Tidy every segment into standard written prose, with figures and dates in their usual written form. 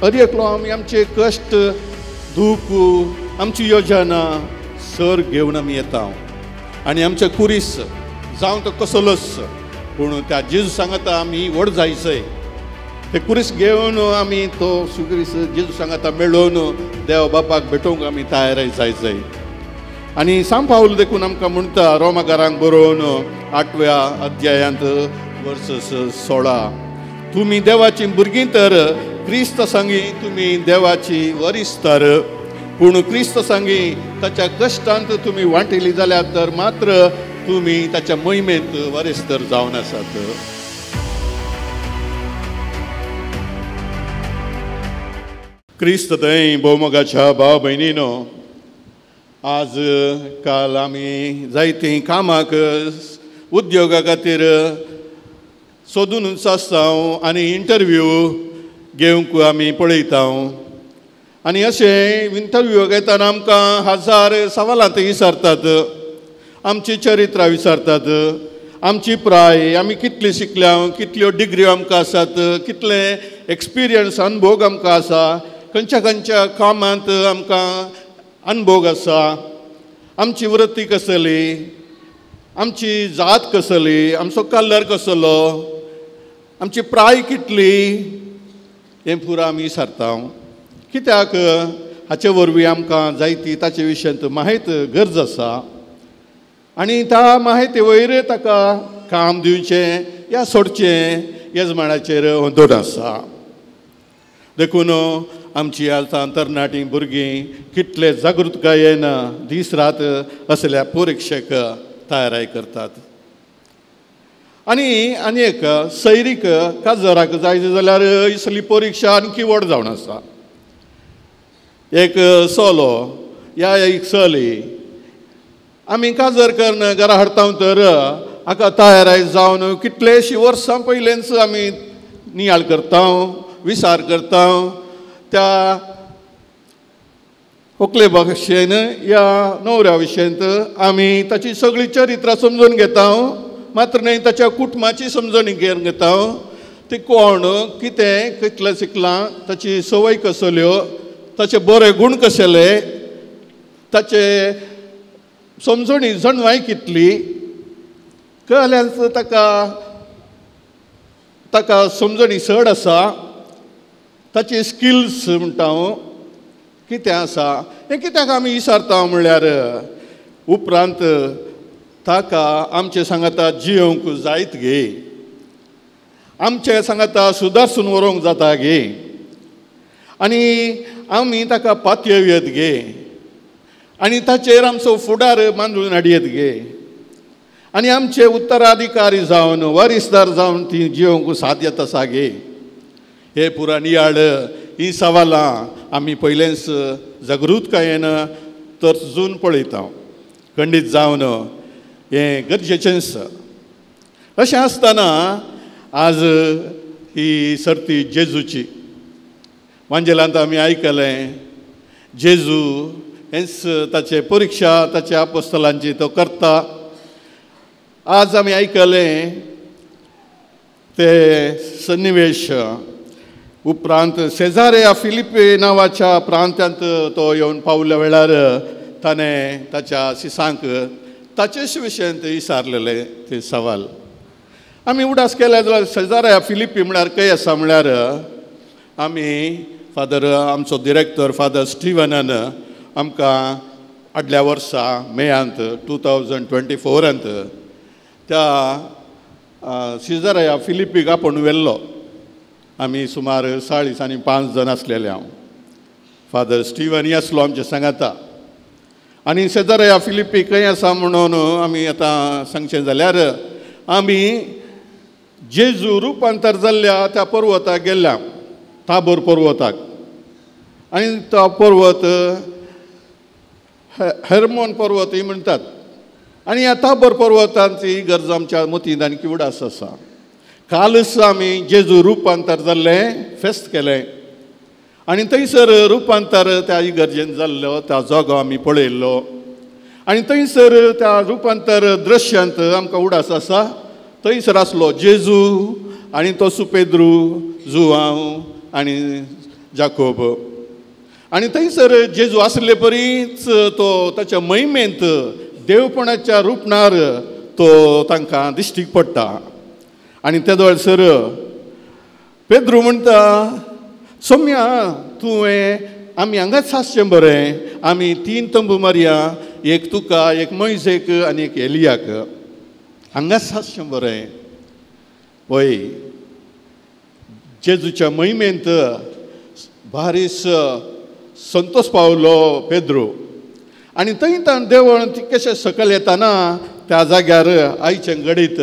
हर एकलो आमी आमचे कश्ट दूख आमची योजना सर घेवन आमी येता आनी आमचे कुरीस जावं तो कसलोच पूण त्या जेजू सांगता आमी व्हड जायचंय ते कुरीस घेवन आमी तो सुक्रीस जेजू सांगता मेळोवन देव बापाक भेटोवंक आमी तयार जायचंय. आनी सांव पावल देखून आमकां म्हणटा रोमाकारांक बरोवन 8व्या अध्यायांत वर्स 16 तुमी देवाची भुरगीं तर क्रिस्त सांगी तुमी देवाची वरिस्तर पूण क्रिस्त सांगी ताच्या कश्टांत तुमी वांटेली जाल्यार तर मात्र तुमी ताच्या मोहिमेंत वरिस्तर जावन आसात. क्रिस्त थंय भोवमोगाच्या भाव भयणीनो, आज काल आमी जायतीं कामाक उद्योगा खातीर सोदूनच आसता आनी इंटरव्यू घेवंक आमी पळयता आनी अशें इंटरव्यू घेतना आमकां हजार सवालां ते विचारतात, आमची चरित्रां विचारतात, आमची प्राय आमी कितली शिकल्या, कितल्यो डिग्र्यो आमकां आसात, कितले एक्सपिरियन्स अनुभोग आमकां आसा, खंयच्या खंयच्या कामांत आमकां अनुभोग आसा, आमची वृत्ती कसली, आमची जात कसली, आमचो कलर कसलो, आमची प्राय कितली, हें पुरा आमी विचारता. कित्याक हाचे वरवीं आमकां जायती ताचे विशयांत म्हायत गरज आसा आनी त्या म्हायती वयर ताका काम दिवचें या सोडचें येजमानाचेर दोन आसा. देखून आमची आतां तरणाटी भुरगीं कितले जागृतकायेन दीस रात असल्या परिक्षेक तयाराय करतात. आनी आनी एक सैरीक काजराक जाय जाल्यार इसली परिक्षा आणखी व्हड जावन आसा. एक चलो या एक चली आमी काजर करून घरा हाडटा तर हाका तयाराय जावन कितलेशीं वर्सां पयलेंच आमी नियाळ करता, विचार करता त्या होकले भाशेन या न्हवऱ्या विशयंत आमी ताची सगळी चरित्रां समजून घेता, मात्र न्हय ताच्या कुटुंबाची समजणी घेवन घेता, ती कोण कितें कितलें शिकलां, ताची संवय कसल्यो, ताचे बरे गूण कसले, ताचे समजणी जणवाय कितली कळ्ळ्यान ताका ताका समजणी चड आसा, ताची स्किल्स म्हणटा हांव कितें आसा हें कित्याक आमी विचारता म्हणल्यार उपरांत ताका आमचे सांगाता जियोवंक जायत गे, आमचे सांगाता सुदारसून व्हरूंक जाता गे आनी आमी ताका पातयेत गे आनी ताचेर आमचो फुडार मांडून हाडयेत गे आनी आमचे उत्तराधिकारी जावन वारिसदार जावन ती जियोवंक साध्यत आसा गे. हे पुरा नियाळ ही सवालां आमी पयलेंच जागृतकायेन तर्जून पळयता, खंडीत जावन हें गरजेचेंच. अशें आसतना आज ही सर्ती जेजूची वांजेलांत आमी आयकलें जेजू हेंच ताचे परिक्षा ताच्या आपोस्तलांची तो करता. आज आमी आयकलें ते सन्निवेश. उपरांत सेजारिया फिलिपी नांवाच्या प्रांतांत तो येवन पावल्या वेळार ताणें ताच्या शिसांक ताचेच विशयांत विचारलेले ते सवाल. आमी उडास केले जाल्यार सेजारिया फिलिपी म्हळ्यार खंय आसा म्हळ्यार आमी फादर आमचो डिरेक्टर फादर स्टिवनान आमकां आदल्या वर्सा मेयांत 2024 त्या सेजारिया फिलिपीक आपोवन व्हेल्लो. आमी सुमार 40 आनी 5 जाण आसलेले. हांव फादर स्टिवनय आसलो आमचे सांगाता. आनी सेजारिया फिलिपी खंय आसा म्हणून आमी आतां सांगचें जाल्यार आमी जेजू रुपांतर जाल्ल्या त्या पर्वताक गेल्ल्या, ताबोर पर्वताक. आनी तो पर्वत हेर्मोन पर्वतूय म्हणटात. आनी ह्या ताबोर पर्वतांची गरज आमच्या मतींत आनी उडास आसा. कालच आमी जेजू रुपांतर जाल्लें फेस्त केलें आनी थंयसर रुपांतर त्या इगर्जेन जाल्लो त्या जागो आमी पळयल्लो आनी थंयसर त्या रुपांतर दृश्यांत आमकां उडास आसा. थंयसर आसलो जेजू आनी तो सुपेद्रू, जुवांव आनी जाकोब. आनी थंयसर जेजू आसले परीच तो ताच्या महिमेंत देवपणाच्या रुपणार तो तांकां दिश्टीक पडटा. आनी तेदो वेळसर पेद्रू म्हणटा, सोम्या तुवें आमी हांगाच आसचें बरें, आमी 3 तंबू मारया, एक तुका, एक मोयजेक आनी एक एलियाक, हांगाच आसचें बरें. पळय जेजूच्या महिमेंत बारीस संतोष पावलो पेद्रू. आनी थंय ताण देवळ कशें सकयल येताना त्या जाग्यार आयचें घडीत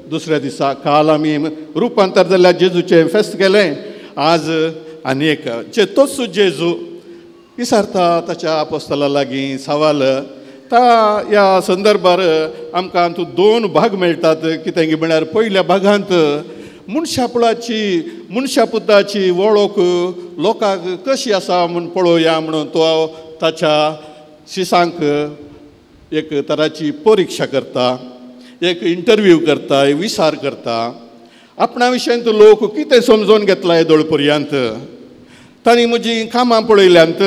दुसऱ्या दिसा काल आमी रुपांतर जाल्ल्या जेजूचें फेस्त केलें, आज आनी एक जे तोच जेजू विसारता ताच्या आपोस्तला लागीं सवाल. ता ह्या संदर्भार आमकां तूं 2 भाग मेळटात. कितें म्हळ्यार पयल्या भागांत मनशापुळाची मनशापुताची वळख लोकांक कशी आसा म्हूण पळोवया म्हणून तो ताच्या शिसांक एक तराची परिक्षा करता, एक इंटरव्यू करता, एक विचार करता. आपणा विशयांत लोक कितें समजून घेतला येदोळ पर्यंत, तांणी म्हजीं कामां पळयल्यांत,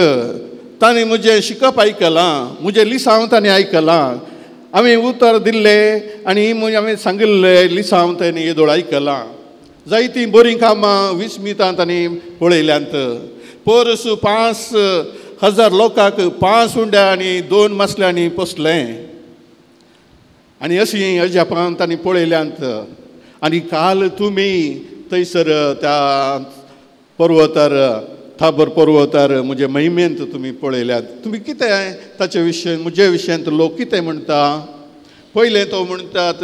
तांणी म्हजें शिकप आयकलां, म्हजें लिसांव तांणी आयकलां, हांवें उतर दिल्लें आनी हांवें सांगिल्लें लिसांव तांणी येदोळ आयकलां, जायतीं बरीं कामां विस्मितां तांणी पळयल्यांत. परस 5,000 लोकांक 5 उंड्या आनी 2 मासल्यांनी पोसलें आनी अशीं अजापां तांणी पळयल्यांत. आनी काल तुमी थंयसर त्या पर्वतार, थाबर पर्वतार म्हजे महिमेंत तुमी पळयल्यात. तुमी कितें ताचे विशय म्हजे विशयांत लोक कितें म्हणटा? पयलें तो म्हणटात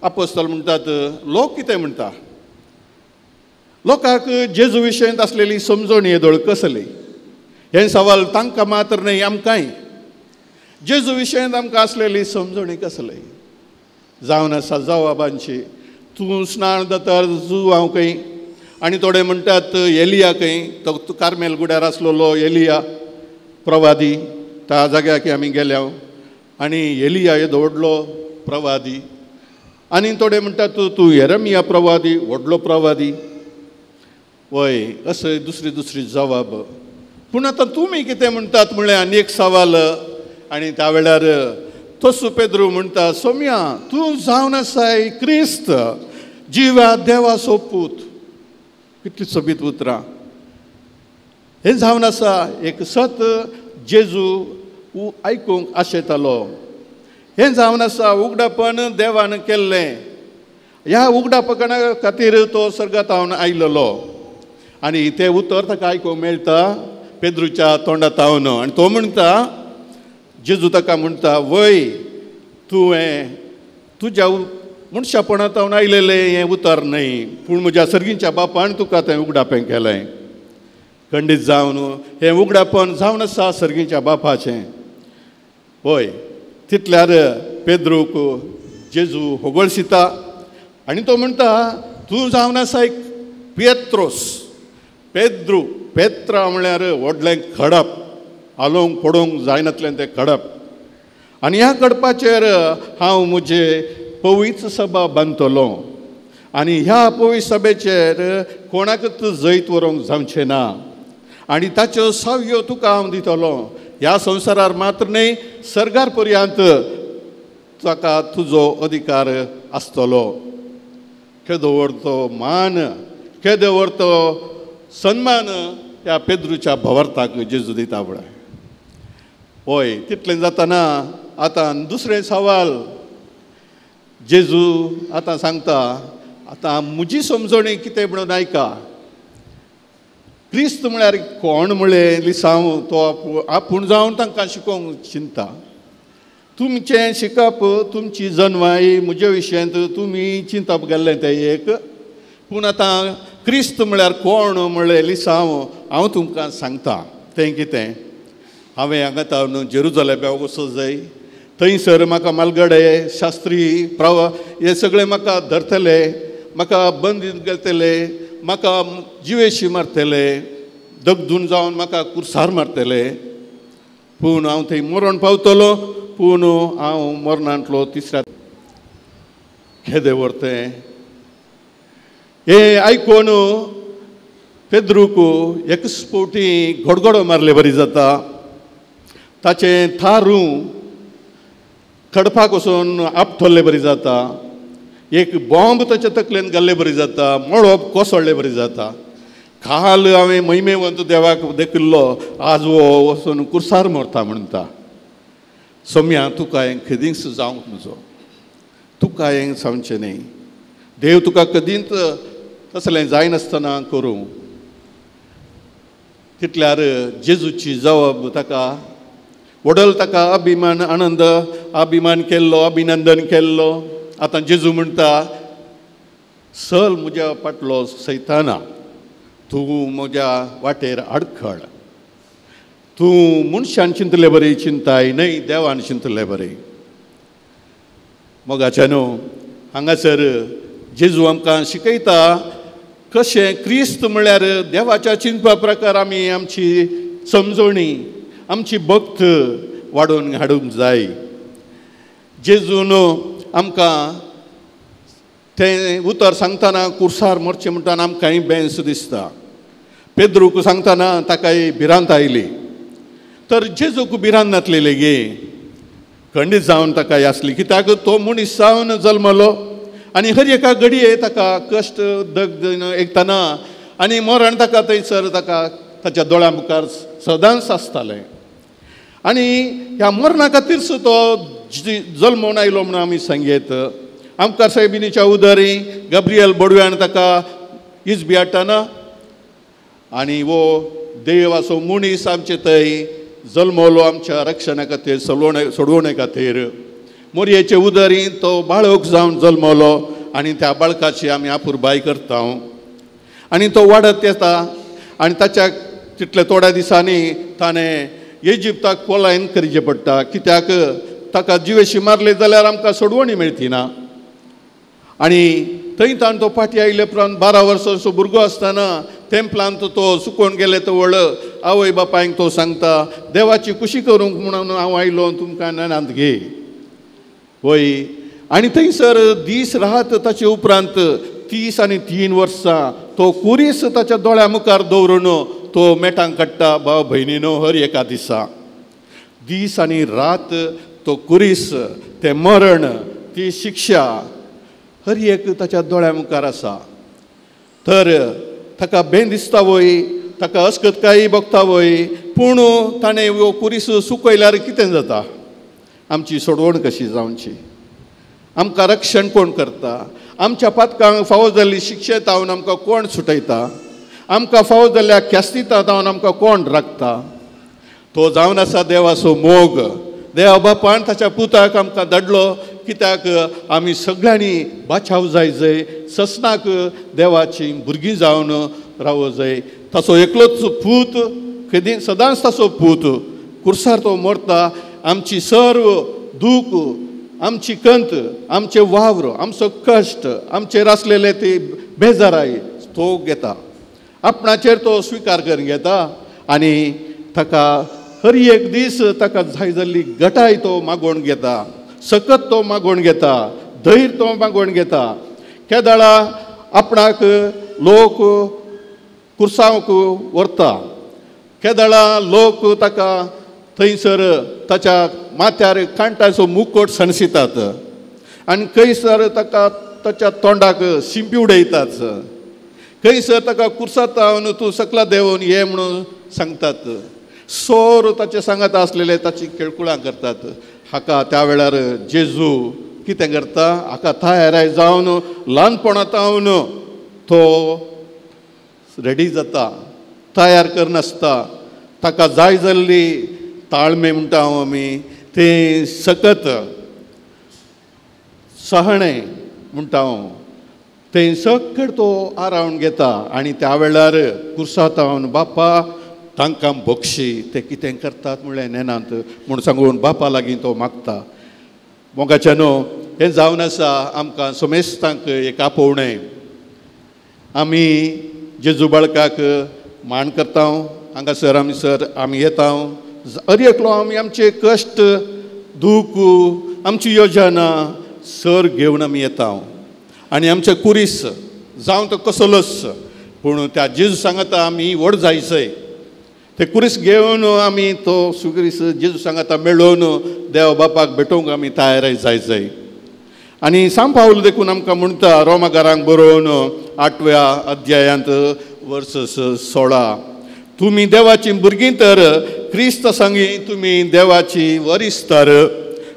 आपोस्तल म्हणटात लोक कितें म्हणटा? लोकांक जेजू विशयांत आसलेली समजणी येदोळ कसली? हें सवाल तांकां मात्र न्हय आमकांय. जेजू विशयांत आमकां आसलेली समजणी कसली जावन आसा जवाबांची. तूं स्नान जाता जू हांव खंय, आनी थोडे म्हणटात एलिया खंय, तो कार्मेल गुड्यार आसलेलो एलिया प्रवादी, त्या जाग्याक आमी गेल्या आनी एलिया येदो व्हडलो प्रवादी. आनी थोडे म्हणटात तूं येरमिया प्रवादी, व्हडलो प्रवादी. वय अशें दुसरी दुसरी जवाब. पूण आतां तुमी कितें म्हणटात म्हणलें आनी एक सवाल. आनी त्या वेळार तसो पेद्रू म्हणटा, सोम्या तूं जावन आसाय क्रिस्त जिव्या देवाचो पूत. कितली सोबीत उतरां. हें जावन आसा एक सत जेजू आयकूंक आशेतालो. हें जावन आसा उगडापण देवान केल्लें. ह्या उगडापणा खातीर तो सर्गांत आयलेलो आनी तें उतर ताका आयकूंक मेळटा पेद्रूच्या तोंडांत. आनी तो म्हणटा, जेजू ताका म्हणटा, वय तुवें तुज्या मनशापणांत आयलेलें हें उतर न्हय, पूण म्हज्या सर्गीच्या बापान तुका तें उगडापें केलें. खंडीत जावन हें उगडापण जावन आसा सर्गीच्या बापाचें. हय तितल्यार पेद्रूक जेजू होगळशिता आनी तो म्हणटा, तूं जावन आसा एक पेत्रोस. पेद्रू, पेत्रा म्हळ्यार व्हडलें खडप, हालोवंक पडोवंक जायनातलें तें खडप. आनी ह्या खडपाचेर हांव म्हजे पवित्र सभा बांदतलो आनी ह्या पवित्र सभेचेर कोणाकच जैत व्हरूंक जावचें ना आनी ताच्यो सावयो तुका हांव दितलो. ह्या संवसारार मात्र न्हय, सर्गार पर्यंत ताका तुजो अधिकार आसतलो. केदो व्हडलो मान, केदो व्हडलो सन्मान ह्या पेद्रूच्या भवार्थाक जेजू दिता पळय. हय तितलें जाताना आतां दुसरें सवाल जेजू आतां सांगता, आतां म्हजी समजणी कितें म्हणून आयका. क्रिस्त म्हळ्यार कोण म्हळें लिसांव तो आपूण जावन तांकां शिकोवंक चिंता. तुमचें शिकप, तुमची जनवाय म्हज्या विशयांत तुमी चिंतप गेल्लें तें एक, पूण आतां क्रिस्त म्हळ्यार कोण म्हळ्ळें लिसांव हांव तुमकां सांगता. तें कितें, हांवें हांगा तावन जेरुजलेम वचूंक जाय, थंयसर म्हाका मालगडे शास्त्री प्रवा हे सगळे म्हाका धरतले, म्हाका बंदीत करतले, म्हाका जिवेशी मारतले, दगदून जावन म्हाका कुर्सार मारतले, पूण हांव थंय मरण पावतलो, पूण हांव मरणांतलो तिसऱ्या खेदे व्हरतें. हें आयकून पेद्रूक एकच फावटी घडघडो मारले बरी जाता, ताचें थारू खडपाक वचून आपठोल्ले बरी जाता, एक बॉम्ब ताच्या तकलेन घाल्ले बरी जाता, मळब कोसळ्ळे बरी जाता. काल हांवें महिमेवंत देवाक देखिल्लो, आज हो वचून कुर्सार मरता म्हणटा. सोम्या तुका हें कदींच जावंक नजो, तुका हें जावचें न्ही, देव तुका कदींच तसलें जायनासतना करूं. तितल्यार जेजूची जबाब ताका वडल ताका अभिमान आनंद अभिमान केल्लो, अभिनंदन केल्लो. आतां जेजू म्हणटा, सल म्हज्या फाटलो सैताना, तूं म्हज्या वाटेर आडखळ, तूं मनशान चिंतले बरी चिंताय न्हय, देवान चिंतले बरी. मोगाच्या न्हू हांगासर जेजू आमकां शिकयता कशें क्रिस्त म्हळ्यार देवाच्या चिंतपा प्रकार आमी आमची समजणी आमची भक्त वाडोवन हाडूंक जाय. जेजून आमकां तें उतर सांगतना कुर्सार मरचें म्हणटाना आमकांय बेंस दिसता. पेद्रूक सांगतना ताकाय भिरांत आयली, तर जेजूक भिरांत नासली लेगी, खंडीत जावन ताका आसली, कित्याक तो मनीस जावन जल्मलो आनी हर एका घडये ताका कश्ट दग एकतना आनी मरण ताका थंयसर ताका ताच्या दोळ्यां मुखार सदांच आसतालें. आनी ह्या मरणा खातीर तो जल्मोन आयलो म्हणून आमी सांगयत. आमकां सायबिनीच्या उदरी गब्रियल बडव्यान ताका इजबी हाडटाना आनी वो देवाचो मनीस आमचे थंय जल्मलो आमच्या रक्षणा खातीर, सोडवणे खातीर. मोरयेचे उदरी तो बाळक जावन जल्मलो आनी त्या बाळकाची आमी आपुरबाय करता आनी तो वाडत येता. आनी ताच्या तितल्या थोड्या दिसांनी ताणें इजिप्ताक पलायन करचें पडटा, कित्याक ताका जिवेशी मारले जाल्यार आमकां सोडवणी मेळची ना. आनी थंय ताणें तो फाटीं आयले उपरांत 12 वर्सांचो भुरगो आसतना तेंपलांत तो सुकोवन गेले तो व्हड आवय बापायक तो सांगता, देवाची खुशी करूंक म्हणून हांव आयलो, तुमकां नेणांत घे. वय आनी थंयसर दीस रात ताचे उपरांत 33 वर्सां तो कुरीस ताच्या दोळ्या मुखार दवरून तो मेटांक काडटा. भाव भयणीनो, हर एका दिसा दीस आनी रात तो कुरीस, तें मरण, ती शिक्षा हर एक ताच्या दोळ्या मुखार आसा. तर ताका बेन दिसता वय, ताका अस्कतकाय भोगता वय, पूण ताणें हो कुरीस सुकयल्यार कितें जाता? आमची सोडवण कशी जावची? आमकां रक्षण कोण करता? आमच्या पातकांक फावो जाल्ली शिक्षे तावन आमकां कोण सुटयता? आमकां फावो जाल्ल्या ख्यास्तीता तावन आमकां कोण राखता? तो जावन आसा देवाचो मोग. देवा बापान ताच्या पुताक आमकां धाडलो, कित्याक आमी सगळ्यांनी बाचाव जाय जय, ससनाक देवाची भुरगीं जावन रावो जाय. ताचो एकलोच पूत, केदी सदांच ताचो पूत कुर्सार तो मरता. आमची सर्व दूख, आमची कंत, आमचे वावर, आमचो कश्ट, आमचेर आसलेले ते बेजाराय तो घेता, आपणाचेर तो स्विकार करून घेता. आनी ताका हर एक दीस ताका जाय जाल्ली गटाय तो मागोवन घेता, सकत तो मागोवन घेता, धैर्य तो मागोवन घेता. केदाळा आपणाक लोक कुर्सांक व्हरता, केदाळा लोक ताका थंयसर ताच्या माथ्यार कांटाचो मुकोट सणसितात आनी खंयसर ताका ताच्या तोंडाक शिंपी उडयतात, खंयसर ताका कुर्सात हांव तूं सकला देंवोन ये म्हणून सांगतात. सोर ताचे सांगात आसलेले ताची खेळकुळां करतात. हाका त्या वेळार जेजू कितें करता? हाका तयार जावन ल्हानपणांत हांव तो रेडी जाता, तयार करनासता. ताका जाय जाल्ली ताळमे म्हणटा हांव आमी, तें सकत सहणें म्हणटा हांव, तें सकट तो आरावन घेता. आनी त्या वेळार कुर्सात हांव बापा तांकां बक्षी, ते कितें करतात म्हणलें नेनांत म्हूण सांगून बापा लागीं तो मागता. मोगाच्या न्हू, हें जावन आसा आमकां समेस्तांक एक आपोवणें. आमी जेजू बाळकाक मान करता, हांगासर आमी सर आमी येता, हर एकलो आमी आमचे कश्ट दूख आमची योजना सर घेवन आमी येता. आनी आमचे कुरीस जावं तो कसलोच, पूण त्या जेजू सांगाता आमी व्हड जायसय ते कुरीस घेवन आमी तो सुक्रीस जेजू सांगाता मेळोवन देव बापाक भेटोवंक आमी तयार जायसय. आनी सांत पावल देखून आमकां म्हणटा रोमाकारांक बरोवन 8व्या अध्यायांत वर्स 16, तुमी देवाची भुरगीं तर क्रिस्त सांगी तुमी देवाची वरिस्तर,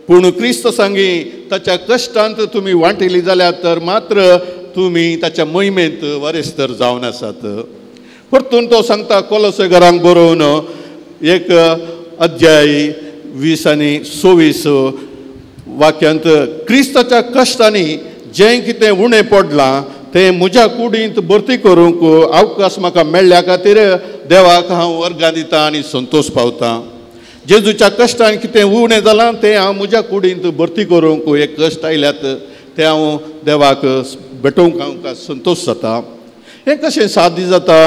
पूण क्रिस्त सांगी ताच्या कश्टांत तुमी वांटिली जाल्यार तर मात्र तुमी ताच्या मोहिमेंत वरिस्तर जावन आसात. परतून तो सांगता कोलोसेकारांक बरोवन 1 अध्याय 20 आनी 24 वाक्यांत, क्रिस्ताच्या कश्टांनी जें कितें उणें पडलां तें म्हज्या कुडींत भरती करूंक अवकाश म्हाका मेळ्ळ्या खातीर देवाक हांव वर्गां दितां आनी संतोश पावतां. जेजूच्या कश्टान कितें उणें जालां तें हांव म्हज्या कुडींत भरती करूंक एक कश्ट आयल्यात तें हांव देवाक भेटोवंक हांव संतोश जाता. हें कशें साध्य जाता?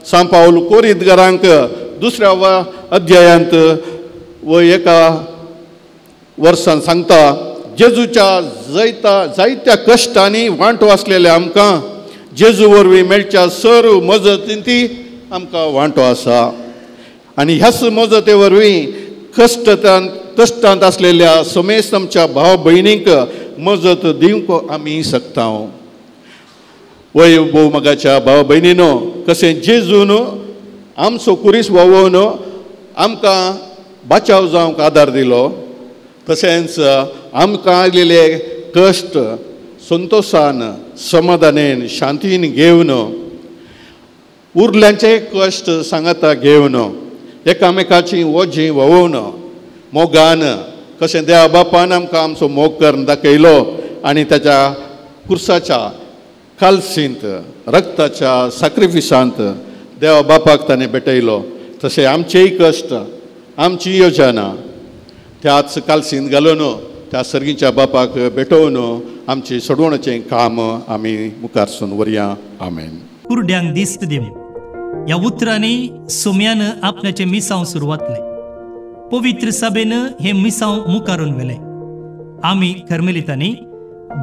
सांत पावल कोरिंतकारांक 2व्या अध्यायांत व 1 वर्सान सांगता, जेजूच्या जायत्या कश्टांनी वांटो आसलेल्या आमकां जेजू वरवीं मेळच्या सर्व मजतीन ती आमकां वांटो आसा. आनी ह्याच मजते वरवीं कश्टांत आसलेल्या समेस्त आमच्या भाव भयणींक मजत दिवंक आमी शकता. वय भोव मोगाच्या भाव भयणीनो, कशें जेजून आमचो कुरीस व्हांवोवन आमकां बाचाव जावंक आदार दिलो, तशेंच आमकां आयिल्ले कश्ट संतोशान समाधानेन शांतीन घेवन उरल्यांचे कश्ट सांगाता घेवन एकामेकाची ओजी व्हांवोवन मोगान कशें देवा बापान आमकां आमचो मोग करून दाखयलो आनी ताच्या कुर्साच्या कालसींत रक्ताच्या साक्रिफिसांत देवा बापाक ताणें भेटयलो, तशें आमचेय कश्ट आमची योजना त्याच कालसींत घालून त्या सर्गीच्या बापाक भेटोवन आमचें सोडवण्याचें काम आमी मुखार व्हरया. आमेन. कुरड्यांक दिस्त दिवं ह्या उतरांनी सोम्यान आपल्याचें मिसांव सुरवातलें. पवित्र सभेन हें मिसांव मुखारून व्हेलें. आमी कर्मेलितांनी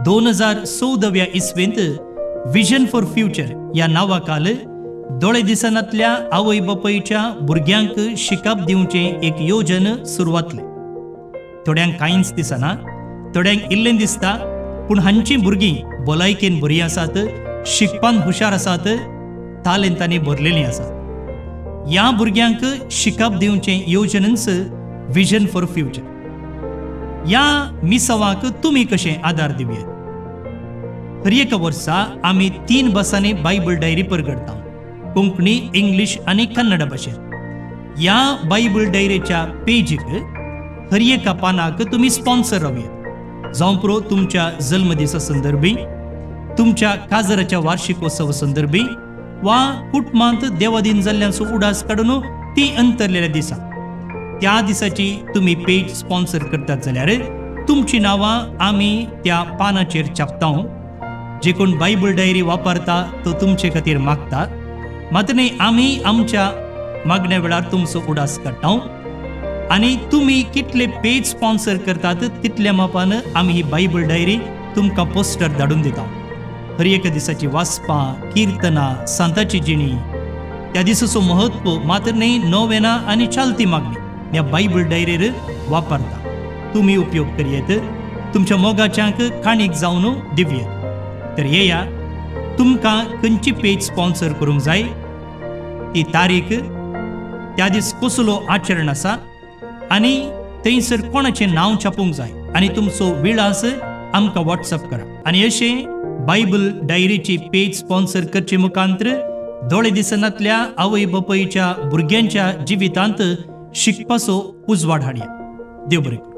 2014व्या इस्वेंत विजन फॉर फ्युचर ह्या नांवाखाल दोळे दिसनांतल्या आवय बापायच्या भुरग्यांक शिकप दिवचें एक योजन सुरवातलें. थोड्यांक कांयच दिसना, थोड्यांक इल्लें दिसता, पूण हांचीं भुरगीं भलायकेन बरीं आसात, शिकपान हुशार आसात, तालेंतांनी भरलेलीं आसात. ह्या भुरग्यांक शिकप दिवचें योजनच विजन फॉर फ्युचर. ह्या मिसावाक तुमी कशें आदार दिवयेत? हर एका वर्सा आमी 3 भासांनी बायबल डायरी परगडटा, कोंकणी, इंग्लीश आनी कन्नड भाशेंत. ह्या बायबल डायरेच्या पेजीक हर एका पानाक तुमी स्पॉन्सर रावयेत. जावं पुरो तुमच्या जल्मदिसा संदर्भी, तुमच्या काजराच्या वार्षिकोत्सव संदर्भी वा कुटुंबांत देवादीन जाल्ल्यांचो उडास काडून ती अंतरलेल्या दिसा त्या दिसाची तुमी पेज स्पॉन्सर करतात जाल्यार तुमची नांवां आमी त्या पानाचेर छापता. जे कोण बायबल डायरी वापरता तो तुमचे खातीर मागता, मात्र न्ही आमी आमच्या मागण्या वेळार तुमचो उडास काडटा आनी तुमी कितले पेज स्पॉन्सर करतात तितल्या मापान आमी ही बायबल डायरी तुमकां पोस्टर धाडून दिता. हर एका दिसाची वाचपां, किर्तनां, सांताची जिणी, त्या दिसाचो महत्व मात्र न्ही नोवेना आनी चालती मागणी ह्या बायबल डायरीर वापरता. तुमी उपयोग करयेत, तुमच्या मोगाच्यांक काणीक जावन दिवयेत. तर येया, तुमकां खंयची पेज स्पॉन्सर करूंक जाय ती तारीख, त्या दीस कसलो आचरण आसा आनी थंयसर कोणाचें नांव छापूंक जाय आनी तुमचो विळास आमकां वॉट्सअप करा. आनी अशें बायबल डायरीची पेज स्पॉन्सर करचे मुखांत्र दोळे दिसनांतल्या आवय बापायच्या भुरग्यांच्या जिवितांत शिकपाचो उजवाड हाडया. देव बरें करूं.